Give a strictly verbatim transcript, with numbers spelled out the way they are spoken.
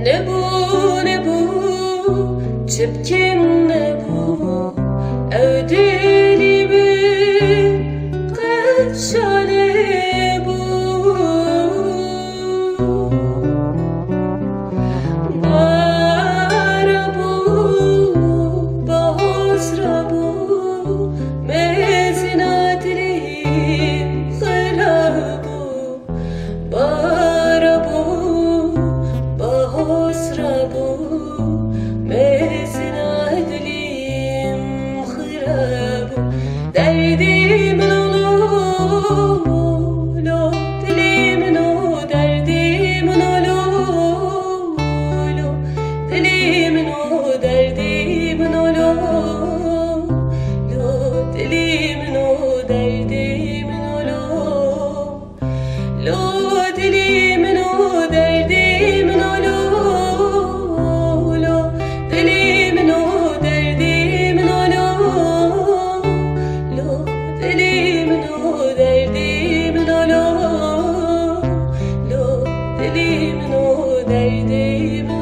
Nebû, nebû, çi bikim nebû, ew dilî min qet şanê bû. Bara bû, bahoz rabû, mezina dilî xira bû. Bara bû, bahoz rabû, mezina dilî min xira bû. Derdî min olo, lo, dilî min o, derdî min olo, lo, dilî min o, derdî min olo, lo, dilî min o, derdî min olo. Lo dilî min û derdê min o lo, lo dilî min û derdê min o lo, lo dilî min û derdê min o lo, lo dilî min û derdê min